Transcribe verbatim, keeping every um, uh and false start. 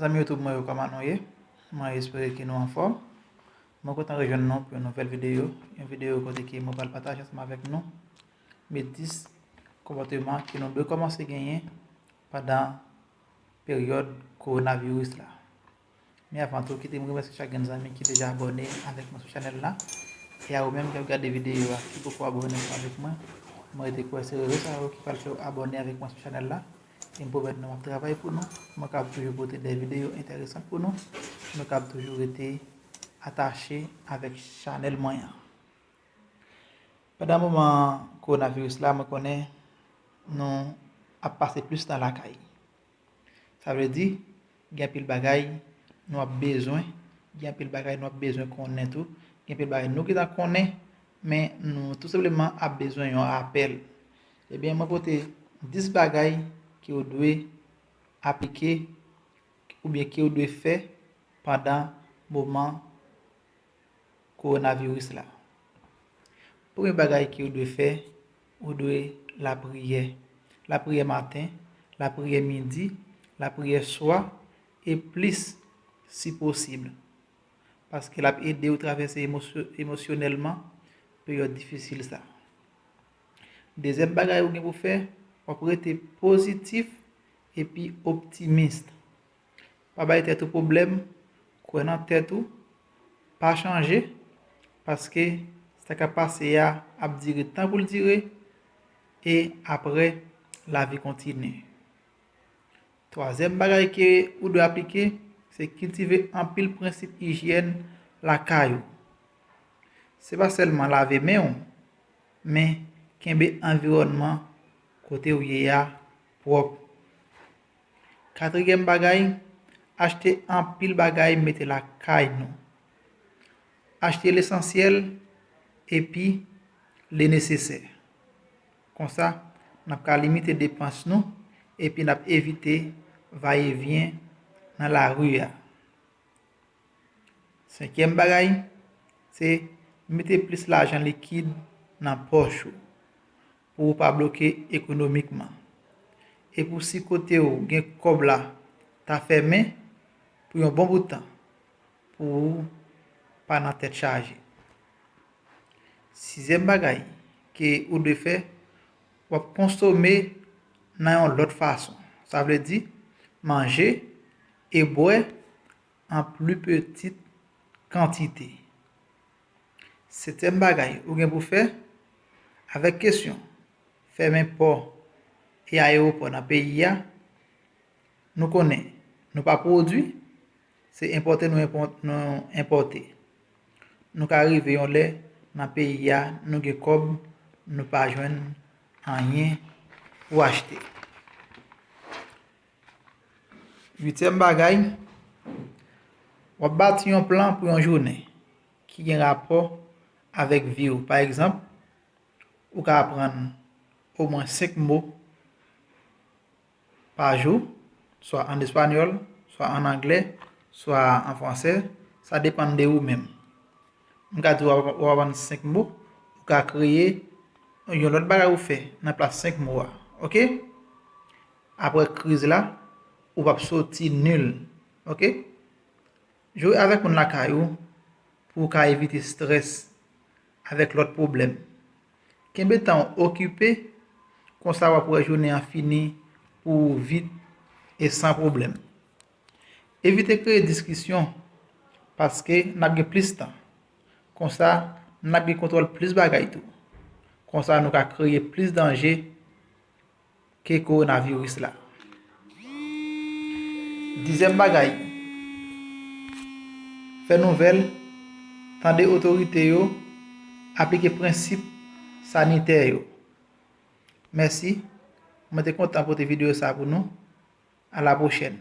Zanmi YouTube mwen yo, kòman nou ye? Mwen espere ke nou anfòm. Mwen kontan rejwenn nou pou yon nouvèl videyo, yon videyo kote ke mwen pral pataje ansanm avèk nou metis konpòteman ke nou dwe kòmanse genyen pandan peryòd kowonaviris la. Men avan tou, kite m remèsye chak grenn zanmi ki deja abòne avèk mwen sou chanèl la. E a ou menm ki ap gade videyo a, ki poko abòne ansanm avèk mwen, mwen rete kwè se rezon sa yo ki pral fè w abòne avèk mwen sou chanèl la. E m pwomèt nou, m ap travay pou nou. Mwen kab toujou pote de videyo enteresan pou nou. Nou kab toujou rete atache avèk chanèl mwen an. Pandan moman kowonaviris la, mwen konnen nou ap pase plis tan lakay. Sa vle di, gen anpil bagay nou ap bezwen, gen anpil bagay nou ap bezwen konnen tou, gen anpil bagay nou gentan konnen, men nou tou senpleman ap bezwen yon rapèl. Ebyen, mwen pote dis bagay ke w dwe aplike oubyen ke w dwe fè pandan moman kowonaviris la. Premye bagay ke w dwe fè, ou dwe lapriyè. Lapriyè maten, lapriyè midi, lapriyè swa, e plis si posib. Paske l ap ede w travèse emosyo-, emosyonèlman peryòd difisil sa. Dezyèm bagay ou gen pou fè, w ap rete pozitif epi optimis. Pa bay tèt ou pwoblèm, kwè nan tèt ou, pa chanje, paske sa k ap pase a ap dire tan pou l dire, e apre, lavi kontinye. Twazyèm bagay ke ou dwe aplike, se kiltive anpil prensip ijyèn lakay ou. Se pa sèlman lave men w, men kenbe anviwònman kote w ye a pwòp. Katriyèm bagay, achte anpil bagay mete lakay nou. Achte lesansyèl epi le nesesè. Konsa, n ap ka limite depans nou epi n ap evite vayevyen nan lari a. Senkyèm bagay, se mete plis lajan likid nan pòch ou pou ou pa bloke ekonomikman. E pou si kote w gen kòb la ta fèmen pou yon bon bout tan, pou ou pa nan tèt chaje. Sizyèm bagay ke ou dwe fè, w ap konsome nan yon lòt fason. Sa vle di, manje e bwè an pli pitit kantite. Setyèm bagay ou gen pou fè, avèk kesyon fèmen pò e ayewopò nan peyi a, nou konnen nou pa pwodui, se enpòte nou enpò-, nou enpòte. Nou ka rive yon lè nan peyi a, nou gen kòb, nou pa jwenn anyen pou achte. Uityèm bagay, w ap bati yon plan pou yon jounen ki gen rapò avèk vi w. Pa egzanp, ou ka aprann omwen senk mo pa jou, swa ann espanyòl, swa ann anglè, swa an fransè, sa depann de ou menm. M ka di w ap, w ap aprann senk mo, ou ka kreye yon lòt bagay ou fè nan plas senk mo a. Oke? Apre kriz la, ou p ap soti nil. Oke? Jwe avèk moun lakay ou pou w ka evite estrès avèk lòt pwoblèm. Kenbe tan w okipe, konsa w ap wè jounen an fini pou ou vit e san pwoblèm. Evite kreye diskisyon, paske n ap gen plis tan. Konsa, n ap gen kontwòl plis bagay tou. Konsa, nou ka kreye plis danje ke kowonaviris la. Dizyèm bagay, fè nouvèl, tande otorite yo, aplike prensip sanitè yo. Mèsi. Mwen te kontan pote videyo sa pou nou. A la pwochèn.